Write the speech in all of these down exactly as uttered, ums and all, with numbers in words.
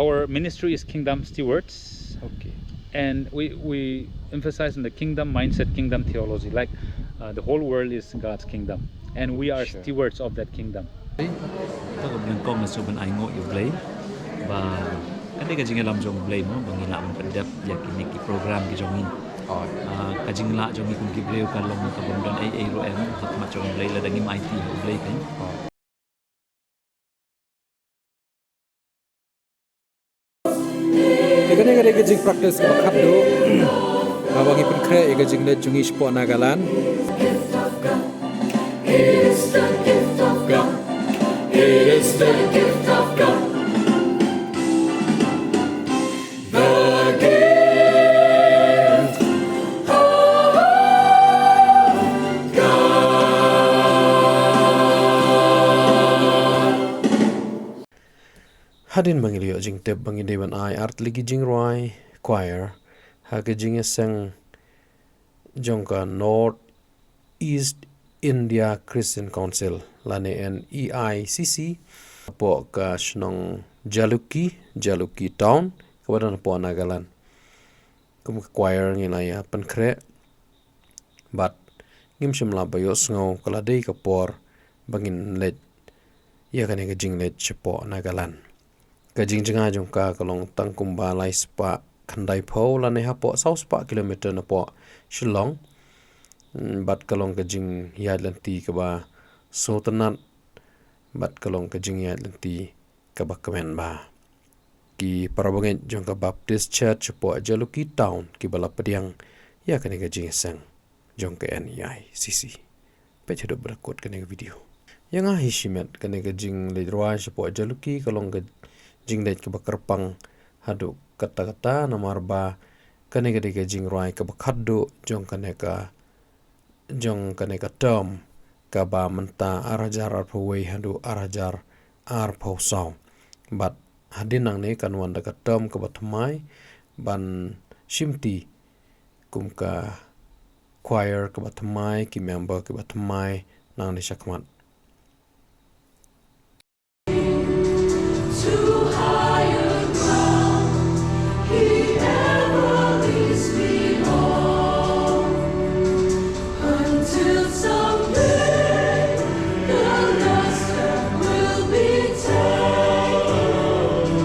Our ministry is Kingdom Stewards. Okay. And we, we emphasize on the kingdom mindset, kingdom theology. Like, uh, the whole world is God's kingdom. And we are, sure, stewards of that kingdom. Te ka nyngkong nga shu ban ai nguh ïa U Blei ba ka dei ka jingïalam jong U Blei mo ba ngi lah ban pyndep ïa kine ki program ki jong ngi. Oh. Ah, ka jinglah jong ngi kum ki briew ka long ka bym don ei ei ruh em ha khmat jong U Blei lada ngim aiti ha U Blei kan. Oh. Te kane ka dei ka jingpractice kaba khatduh haba ngi pynkhreh ïa ka jingleit jong ngi shapoh Nagaland. It is the gift of God. It is the gift of God. The gift of God. Hadien ba ngi la ïoh jingtip ba ngi dei ban ai artylli ki jingrwai choir ha ka jingïaseng jong ka North East India Christian Council lane N E I C C hapoh ka shnong Jalukie, Jalukie Town, kaba don hapoh Nagaland. Kum ka choir ngi la ïa pynkhreh bad ngim shym la ba ïohsngew ka la dei ka por ba ngin leit ïa kane ka jingleit shapoh Nagaland. Ka jingjngai jong ka ka long tang kumba lai spah khyndai phew lane hapoh saw spah kilometer napoh Shillong. Mm, bad ka long ka jingïaid lynti kaba sngewtynnat bad ka long ka jingïaid lynti kaba kmen bha. Ki para bangeit jong ka Baptist Church hapoh Jalukie Town kiba la pdiang ïa kane ka jingïaseng jong ka N E I C C. Peit haduh ba la kut kane ka video. Ïa nga hi shimet kane ka jingleit rwai shapoh Jalukie ka long ka jingleit kaba kyrpang haduh katta katta namar ba kane ka dei ka jingrwai kaba khatduh jong kane ka jong kane ka term kaba mynta ar hajar arphew wei haduh ar hajar arphew saw. Bad hadien nangne kan wan da ka term kaba thymmai ban shimti kum ka choir kaba thymmai, ki member kiba thymmai nangne shakhmat. To higher ground, He ever leads me on, until someday the last step will be taken.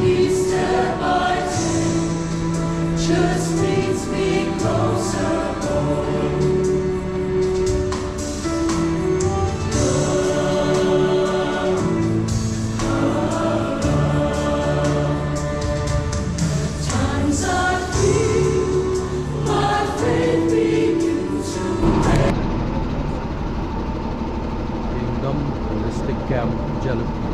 Each step I take just leads me closer home. Kingdom Holistic Camp, Jalukie.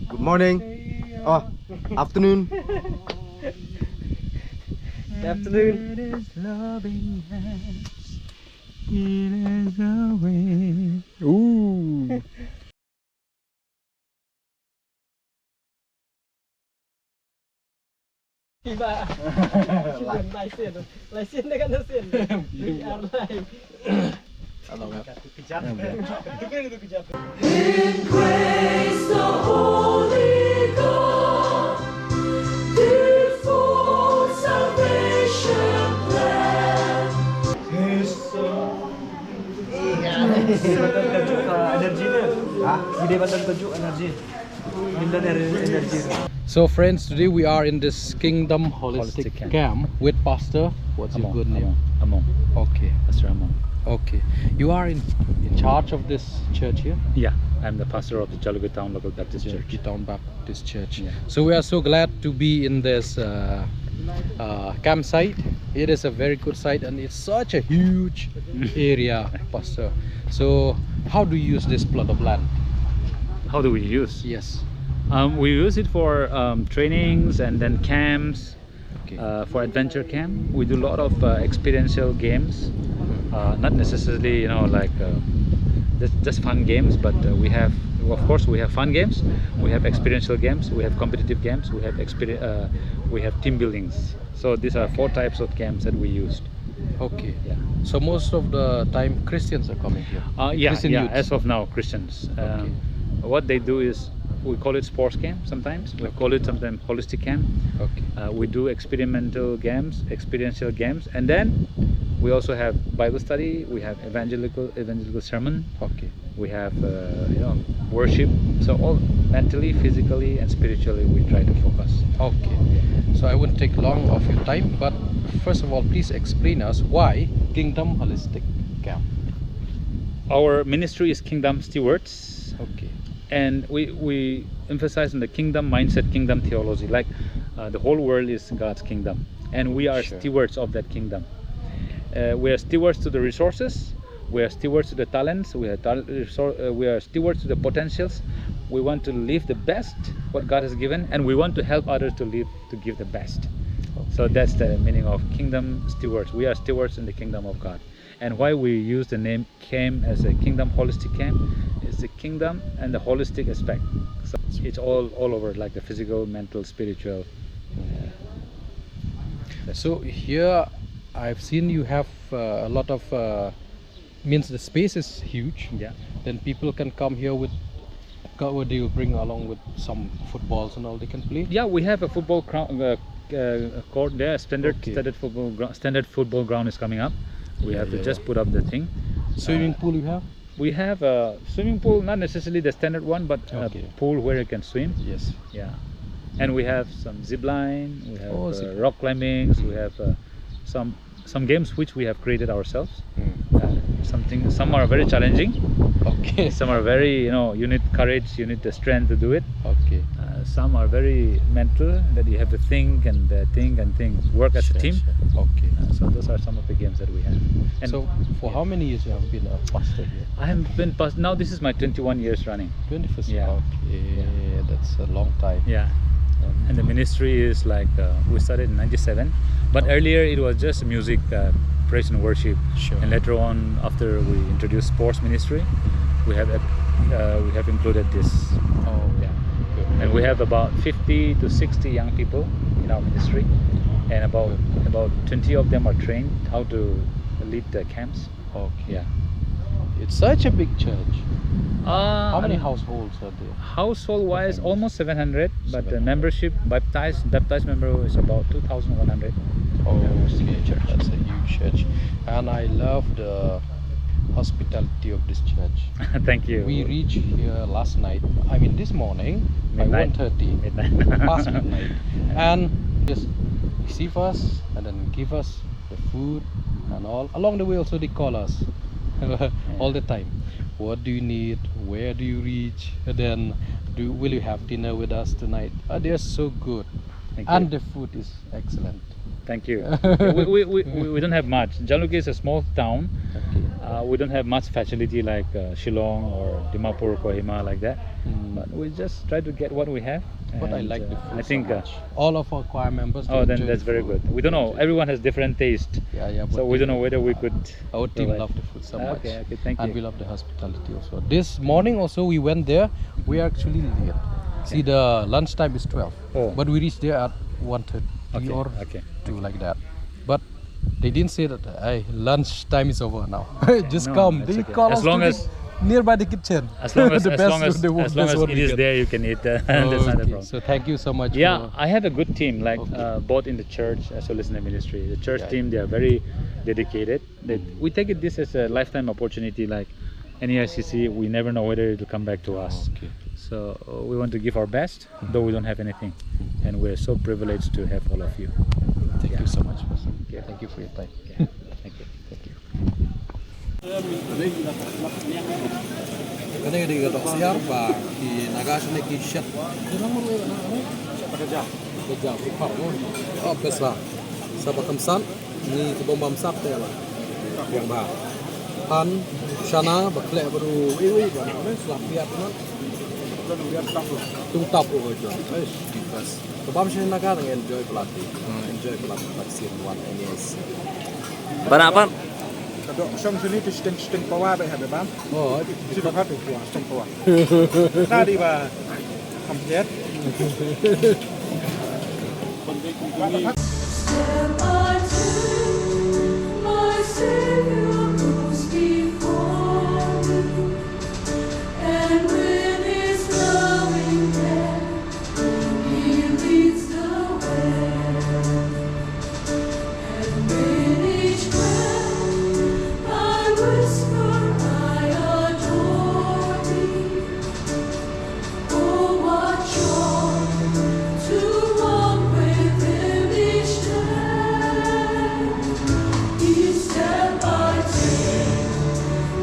Good morning. Oh, afternoon. Good afternoon. Ooh. Iba. Lai sien. Lai sien da kan sien. Lai. In grace the Holy God did for salvation plan. Energy na. Ha? Hindi ba tayo energy? Hindi na energy. So friends, today we are in this Kingdom Holistic, Holistic Camp. Camp with Pastor. What's your good name? Among. Among. Okay. Pastor Among. Okay. You are in, in charge of this church here? Yeah, I'm the pastor of the Jalukie Town Local Baptist Church. Jalukie Town Baptist Church. Yeah. So we are so glad to be in this uh, uh, campsite. It is a very good site and it's such a huge area, Pastor. So how do you use this plot of land? How do we use? Yes. Um, we use it for um, trainings and then camps. Okay. Uh, for adventure camp, we do a lot of uh, experiential games. Uh, not necessarily, you know, like uh, just, just fun games, but uh, we have, of course, we have fun games, we have experiential games, we have competitive games, we have experience, uh, we have team buildings. So these are four types of games that we used. Okay. Yeah. So most of the time Christians are coming here. Uh, yeah, Christian yeah. youths. As of now, Christians. Um, Okay. What they do is we call it sports camp sometimes. We call it sometimes holistic camp. Okay. Uh, we do experimental games, experiential games, and then we also have Bible study. We have evangelical evangelical sermon. Okay. We have uh, you know worship. So all mentally, physically, and spiritually, we try to focus. Okay. So I won't take long of your time, but first of all, please explain us why Kingdom Holistic Camp. Our ministry is Kingdom Stewards. Okay. And we, we emphasize on the kingdom mindset, kingdom theology. Like uh, the whole world is God's kingdom, and we are Sure. stewards of that kingdom. Uh, we are stewards to the resources. We are stewards to the talents. We are, tal- resor- uh, we are stewards to the potentials. We want to live the best what God has given, and we want to help others to live to give the best. So that's the meaning of kingdom stewards. We are stewards in the kingdom of God. And why we use the name camp as a kingdom holistic camp is the kingdom and the holistic aspect. So it's all all over, like the physical, mental, spiritual. So here, I've seen you have uh, a lot of uh, means the space is huge. Yeah. Then people can come here with. What do you bring along with some footballs and all they can play? Yeah, we have a football ground, uh, uh, court there. Standard Okay. standard football ground. Standard football ground is coming up. We Yeah, have to yeah, just yeah. put up the thing. Swimming Uh, pool you have? We have a swimming pool, not necessarily the standard one, but a Okay. pool where you can swim. Yes. Yeah, and we have some zip line. We have Oh, uh, zip- rock climbings. We have uh, some some games which we have created ourselves. Mm. Uh, something some are very challenging. Okay. Some are very, you know, you need courage, you need the strength to do it. Okay. Uh, some are very mental, that you have to think and uh, think and think, work as Sure, a team. Sure. Okay. Uh, so those are some of the games that we have. And So for how many years you have been a pastor here? I have been past now. This is my twenty-one years running. Twenty-first. Yeah. Okay, that's a long time. Yeah. And the ministry is like uh, we started in ninety-seven, but earlier it was just music, uh, praise and worship. Sure. And later on, after we introduced sports ministry, we have uh, we have included this. Oh, Yeah. Good. And we have about fifty to sixty young people in our ministry, and about about twenty of them are trained how to lead the camps. Okay. Yeah. It's such a big church. Uh, How many um, households are there? Household wise, Family. Almost seven hundred, but the Seven hundred. Membership, baptized baptized member is about two thousand one hundred. Okay, that's a huge church. And I love the hospitality of this church. Thank you. We reached here last night. I mean, this morning by Midnight. one thirty, Midnight. Past midnight, and just receive us and then give us the food and all. Along the way, also they call us all the time. What do you need? Where do you reach? And then, do will you have dinner with us tonight? Uh, they are so good, Thank and you. The food is excellent. Thank you. Yeah, we, we, we, we we don't have much. Jalukie is a small town. Okay. Uh, we don't have much facility like uh, Shillong or Dimapur, Kohima, like that. Mm. But we just try to get what we have. But I and, like the uh, food I so think. Uh, much. All of our choir members. They oh, then enjoy that's the very food. Good. We don't know. Enjoy. Everyone has different taste. Yeah, yeah. So But we they- don't know whether we could. Our team provide. Love the food so Ah, much. Okay, okay, thank And you. We love the hospitality also. This morning also we went there. We are actually late. See, the lunch time is twelve, Oh. but we reached there at one thirty Okay, or okay. Two, like that. But they didn't say that, "Hey, lunch time is over now." Just No, come. it's They okay. call As us long to as- the nearby the kitchen. As long as, The as best long as, of the as long best as what we it is get. there, you can eat. Uh, that's not a Okay, problem. So thank you so much. Yeah, For, I have a good team, like Okay. uh, both in the church as well as in the ministry. The church Yeah. Team, they are very dedicated. They, we take it this as a lifetime opportunity, like N E I C C. We never know whether it will come back to us. Okay. So uh, we want to give our best, though we don't have anything, and we're so privileged to have all of you. Thank Yeah. You so much, Pastor. Yeah. Thank you for your time. Yeah. Thank you. Thank you. Kane ka dei ka dohsiar ba ki Naga shane ki shet. Ka jaw, ka jaw, ki pap, no? Oh, best ba. Sa ba kham sat, ngi ki bom bam sat te la. Biang bha. Phan, shana, ba khleh ba ru, wi wi ba, no? Slap piat, no? Tungtap ruh ka jong. Eish, best. Ka bam sha Naga nang enjoy palat. Hmm, enjoy palat, palat sien wan N S. Para apa? Ka dok shong sini tu siteng siteng pawa ba ha bam. Oh, siteng pawa tu siteng pawa. Tadi ba. Kampret. Step by step, my Savior goes before me, and with his loving hand, he leads the way. And with each breath I whisper, "I adore thee." Oh, what joy to walk with him each day. Each step I take,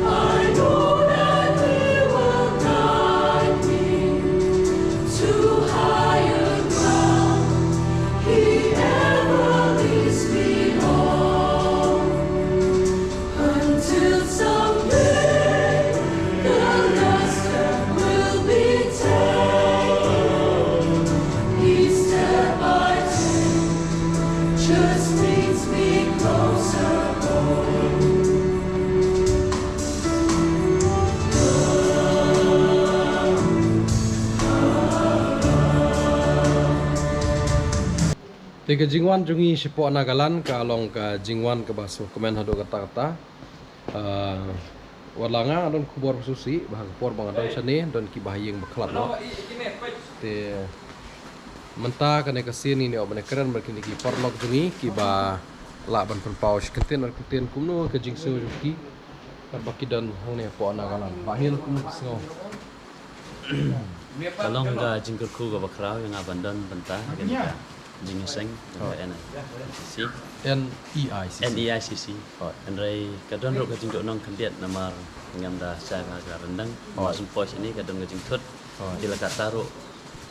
I know that he will guide me to higher ground. He ever leads me on. Until someday the last step will be taken. Each step I take just leads me closer home. Te ka jingwan jong ngi shapoh Nagaland ka long ka jingwan kaba sngewkmen haduh katta katta. Ah, wat la nga nga don khubor ba sngewsih, ba ha ka por ba nga don shane don kiba ha ïing ba khlad noh. Te mynta kane ka sien ngin ïoh ban ïakren bad kine ki paralok jong ngi kiba lah ban pynpaw shi kyntien ar kyntien kumno ka jingsngew jong ki. Katba ki don hangne hapoh Nagaland. Bah Hill, kumno ka sngew? Ka long ka jingkyrkhu kaba khraw ïa nga ban don bynta ha kane ka jingïaseng jong ka N I C C. N E I C C. N E I C C. Hooid. Hynrei ka don ruh ka jingduhnong khyndiat namar ngam da shai bha ka ryndang. Hooid. Namar shu poi shane ka don ka jingthut. Hooid. Te la katta ruh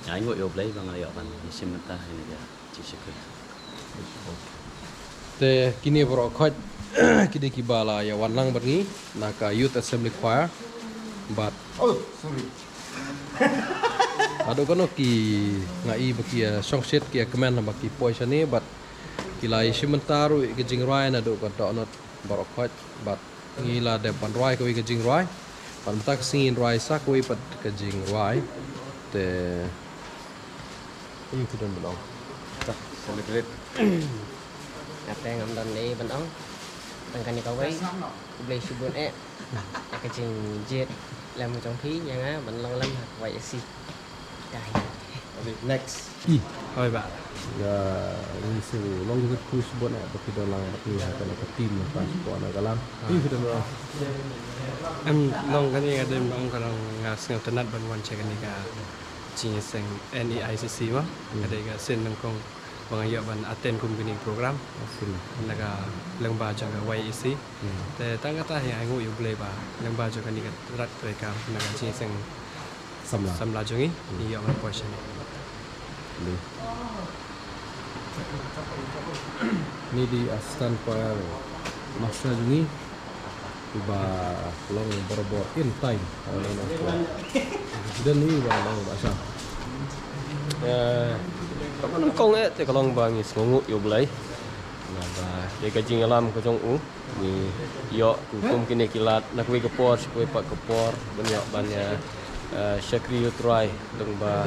nga ainguh ïa U Blei ba nga la ïoh ban ïashim bynta ha kane ka jingshakri. Te kine baroh khoit ki dei kiba la ïa wan lang bad ngi na ka Youth Assembly Choir. Bad, oh, sorry, haduh kano ki, nga i ba ki ïa shongshit, ki ïa kmen ba ki poi shane, bad ki la ïashim bynta ruh ïa ka jingrwai naduh ka dohnud baroh khoit. Bad ngi la dep ban rwai kawei ka jingrwai. Bad mynta ka sngi ngin rwai sa kawei pat ka jingrwai. Te, ïa, phi don ban ong? Tah, celebrate. Nga te ngam don ei ban ong. Tang kane kawei. Khublei shibun eh. Ïa ka jingjied lem jong phi ïa nga ban long lem ha ka Y S C. Dai. Next. I. Hoi bah. Ïa, ngi shu long kyrkhu shibun eh ba phi don lang bad ngi ha kane ka team na ka sport na ka lam. Ah. Ïa, phi don lang. Em, long kane ka dei ba ong ka long nga sngewtynnat ban wan sha kane ka jingïaseng N E I C C mo. Hmm. Ka dei ka sien nyngkong ba nga ïoh ban attend kum kane ka program. Asli. Na ka lyngba jong ka Y S C. Hmm. Te tang kata hi nga ainguh ïa U Blei ba lyngba jong kane ka rat treikam na ka jingïaseng samla, samla jong ngi, hmm, ngi ïoh ban poi shane. Ni dei assistant choir master jong ngi, uba long barabor in time. Don ni ba long ba sa. Eh, kaba nyngkong eh te ka long ba ngi sngewnguh ïa U Blei. Naba ïa ka jingïalam ka jong u. Ngi ïoh kum kine ki lad na kawei ka por sha kawei pat ka por ban ïoh ban ïa, eh, shakri ïa U Trai, tang ba,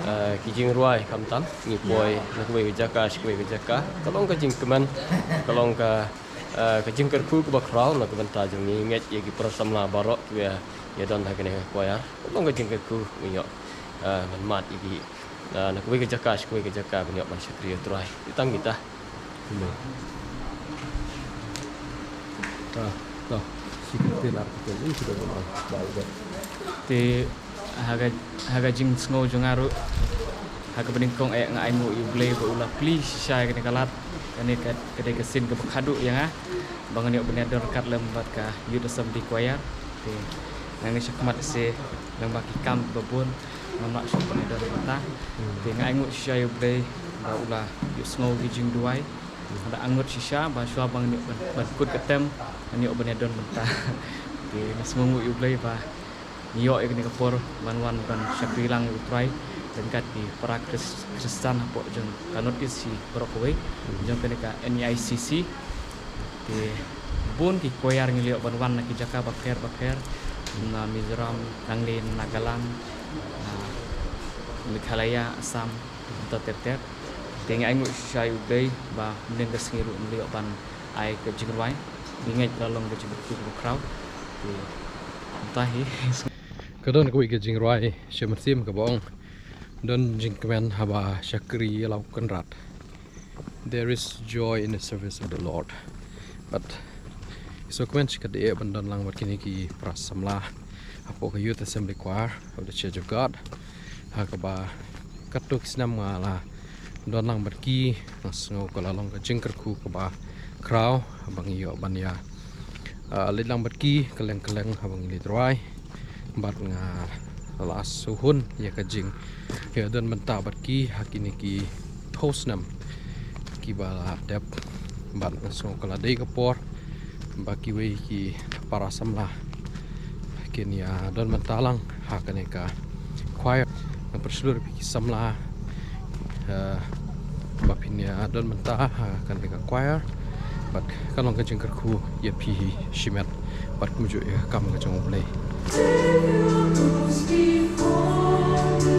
eh, ki jingrwai khamtam ngi poi na kawei ka jaka sha kawei ka jaka. Ka long ka jingkmen, ka long ka, eh, ka jingkyrkhu kaba khraw na ka bynta jong ngi, ngeit ïa ki para samla baroh kiba ïa, ïa don ha kane ka choir. Ka long ka jingkyrkhu ngi ïoh, eh, ban mad ïa ki, eh, na kawei ka jaka sha kawei ka jaka ban ïoh ban shakri ïa U Trai. Te tang kita. Te ha ka, ha ka jingsngew jong nga ruh, ha kaba nyngkong eh nga ainguh ïa U Blei ba u la plie shisha ïa kane ka lad. Kane ka, ka dei ka sien kaba khadduh ïa nga ba ngan ïoh ban ïadon ryngkat lem bad ka Youth Assembly Choir. Te nga ngeit shakhmat se lem bad ki kam ba bun ngam lah shuh ban ïadon bynta. Hmm. Te nga ainguh shisha ïa U Blei ba u la ïohsngew ki jingduwai. Hmm. Nga da angnud shisha ba shuwa ba ngan ïoh ban, ban kut ka tem ngan ïoh ban ïadon bynta. Te nga sngewnguh ïa U Blei ba Ngi ïoh ïa kane ka por ban wan ban shakri lang ïa U Trai ryngkat ki para Khris-, Khristan hapoh jong ka North East hi baroh kawei, jong kane ka N E I C C. Te bun ki choir ngi la ïoh ban wan na ki jaka bapher bapher, na Mizoram, nangne Nagaland, na Meghalaya, Assam, kumta ter ter. Te ngi ai nguh shisha ïa U Blei ba mynhynnin ka sngi ruh ngi la ïoh ban ai ka jingrwai. Ngi ngeit ba la long ka jingkyrkhu kaba khraw. Te kumta hi. Ka don kawei ka jingrwai sha mynsiem kaba ong, don jingkmen haba shakri ïa la u Kynrad. There is joy in the service of the Lord. But i sngewkmen shikatdei ban don lang bad kine ki para samla hapoh ka Youth Assembly Choir of the Church of God. Ha kaba katto ki snem nga la don lang bad ki, nga sngew ka la long ka jingkyrkhu kaba khraw haba ngi ïoh ban ïa, ah, leit lang bad ki kylleng kylleng haba ngi leit rwai. Bad nga la sngewhun ïa ka jing, ïa don bynta bad ki ha kine ki phew snem kiba la dep. Bad nga sngew ka la dei ka por ba kiwei ki para samla kin ïa don bynta lang ha kane ka choir. Nga pynshlur ïa phi ki samla, eh, ba phin ïa don bynta ha kane ka choir. Bad ka long ka jingkyrkhu ïa phi hi shimet bad kumjuh ïa ka kam ka jong U Blei. Savior goes before me,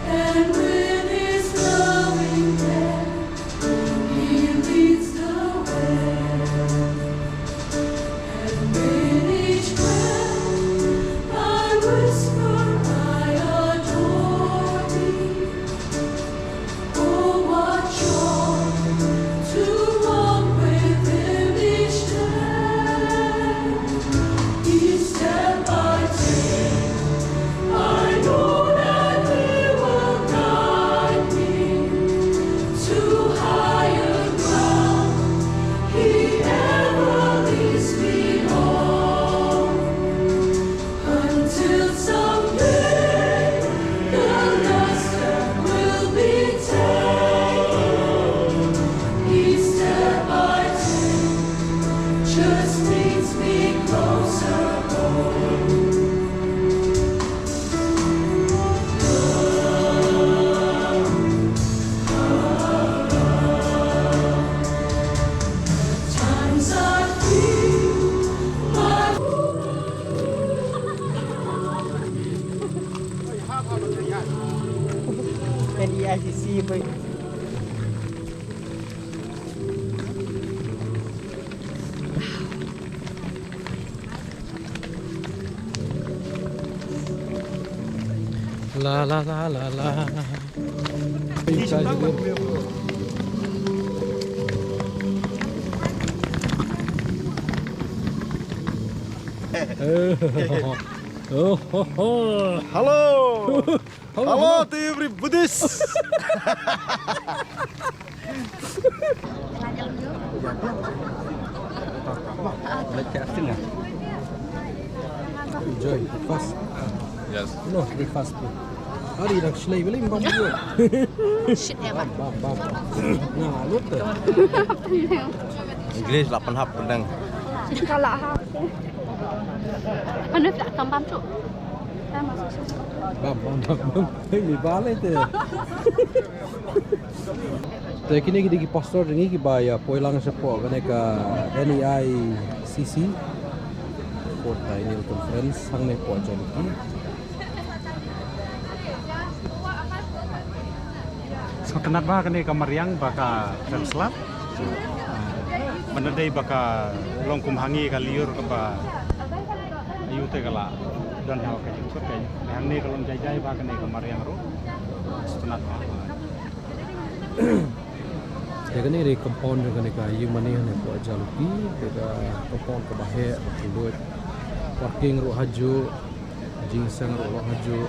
and with his loving care he leads the way. And in each breath I whisper, "I adore thee." Oh, what joy to walk with him each day. Each step I take, I know that he will guide me to higher ground. He ever leads me on. Until someday the last step will be taken. Each step I take just leads me closer home. Times I feel my N E I C C, boy. La, la, la, la, la. Oh, ho, ho. Hello. Hello, hello to everybody. Enjoy, fast. Yes. No, very fast. Hari rak shlei beli bam. Shit, ya, bam, bam, bam. Nah, lut. English lapan hap pedang. Kalah hap. Mana tak tambam tu? Bam, bam, bam, bam. Ini balik tu. Te kine ki dei ki pastor jong ngi kiba ïa poi lang shapoh kane ka N E I C C Fourth Biennial Conference hangne hapoh Jalukie. Sngewtynnat ba kane ka mariang ba ka kren slap. Mynta dei ba ka long kum ha ngi ka lyiur kaba aïu te ka la don ha ka jingkut ka. Hangne ka long jai jai ba kane ka mariang ruh. Sngewtynnat ba. Te kane dei compound jong kane ka ïingmane hangne hapoh Jalukie, te ka compound kaba heh, ba kylluid. Parking ruh ha juh, jingseng ruh long ha juh.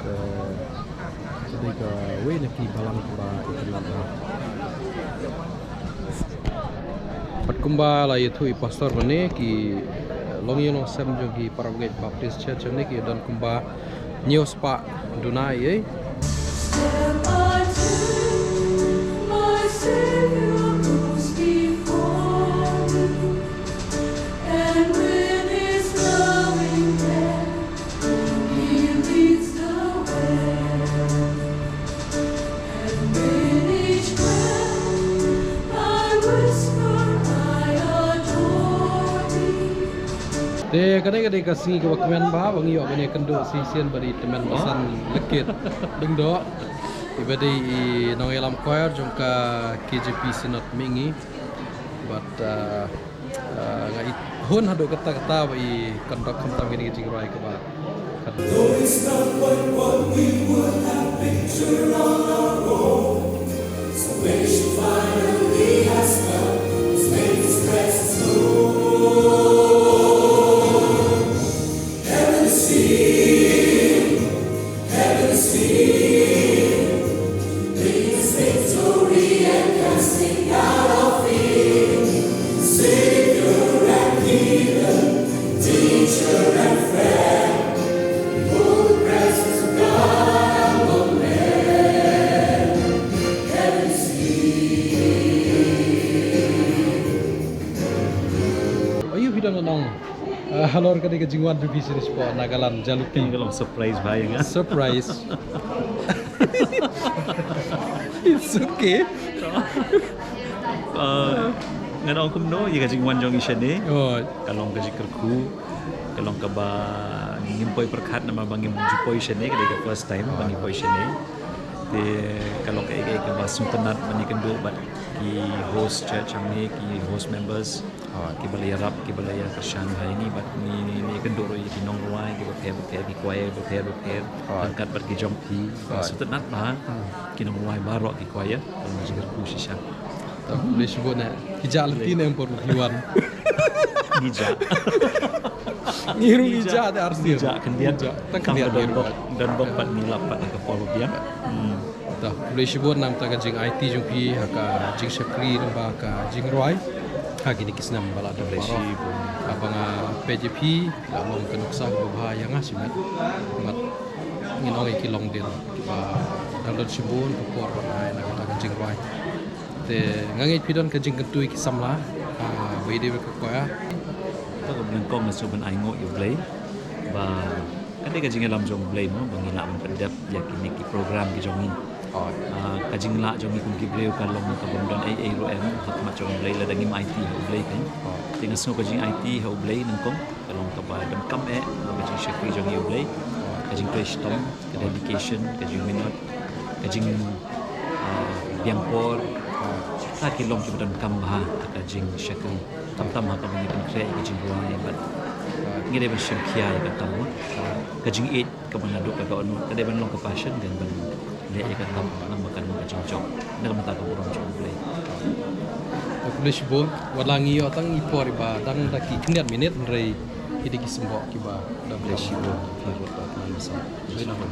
Te, te dei kawei na ki balang kiba itynnat bha. Bad kumba la ïathuh i pastor mynne, ki longïing longsem jong ki Para Bangeit Baptist Church hangne ki don kumba hynñiew spah duna ei. Step I take, my Savior goes before me, and with his loving Kane ka dei ka sngi kaba kmen bha ba ngi ïoh ban ïakynduh shisien bad i tymmen basan Lekit Lyngdoh, iba dei i nongïalam choir jong ka K J P Synod Mihngi. Bad, ah, ah, nga i hun haduh katta katta ba i kynduh khamtam kine ki jingrwai kaba. Though it's not quite what we would have pictured on our own, salvation finally has come. His name is Christ the Lord. Heaven sing, heaven sing, bringing us victory and casting out all fear. Savior and healer, teacher and friend, behold the presence of God among men. Heaven sing. Ayu hi don nong. Ah, halor ka dei ka jingwan jong phi sha Nagaland Jalupi. Ka long surprise bha ïa nga. Surprise. It's okay. Ah, ngan ong kumno ïa ka jingwan jong ngi shane. Oh. Ka long ka jingkyrkhu. Ka long kaba ngim poi pyrkhat namar ba ngim ju poi shane, ka dei ka first time ba ngi poi shane. Te ka long kaei kaei kaba sngewtynnat ban ïakynduh bad ki host church hangne, ki host members. Kiba la ïarap, kiba la ïakyrshan ha ïa ngi bad ngi, ngi, ngi ïakynduh ruh ïa ki nongrwai kiba pher bapher, ki choir bapher bapher. Ryngkat bad ki jong phi. Sngewtynnat bha ki nongrwai baroh, ki choir. Ka long ka jingkyrkhu shisha. Khublei shibun eh. Ki jah lynti ne em por ba phi wan? Ngi jah. Ngi ruh ngi jah te arsien. Ngi jah khyndiat. Tang khyndiat don bok, don bok bad ngi lap bad ha ka por ba biang. Hmm. Te khublei shibun namar ka jingaiti jong phi ha ka jingshakri lyngba ka jingrwai ha kine ki snem ba la dep baroh. Kaba nga peit ïa phi, phi la long ka nuksa kaba bha ïa nga shimet. Bad ngin ong ïa ki longdien kiba dang don shibun ka por ban ai na kata ka jingrwai. Te nga ngeit phi don ka jingkyntu ïa ki samla, ah, ba ïadei bad ka choir. Te kaba nyngkong nga sngewbha ban ainguh ïa U Blei ba ka dei ka jingïalam jong U Blei mo ba ngi lah ban pyndep ïa kine ki program ki jong ngi. Ah, ka jinglah jong ngi kum ki briew ka long ka bym don ei ei ruh em ha khmat jong U Blei lada ngim aiti ha U Blei kan. Te nga sngew ka jingaiti ha U Blei nyngkong ka long kaba donkam eh ha ka jingshakri jong ngi ïa U Blei. Ka jingtrei shitom, ka dedication, ka jingminot, ka jing, ah, biang por. Ka ki long kiba donkam bha ha ka jingshakri. Tam tam ha kaba ngi pynkhreh ïa ka jingrwai bad ngi dei ban shim khia ïa ka tam. Ka jingïeit kaba naduh ka dohnud ka dei ban long ka passion, dei ban leh ïa ka tam namar ka long ka jingjop. Na ka bynta ka burom jong U Blei. Te khublei shibun, wat la ngi ïoh tang i por iba dang da ki khyndiat minit hynrei ki dei ki symboh kiba da. Khublei shibun. Khublei shibun.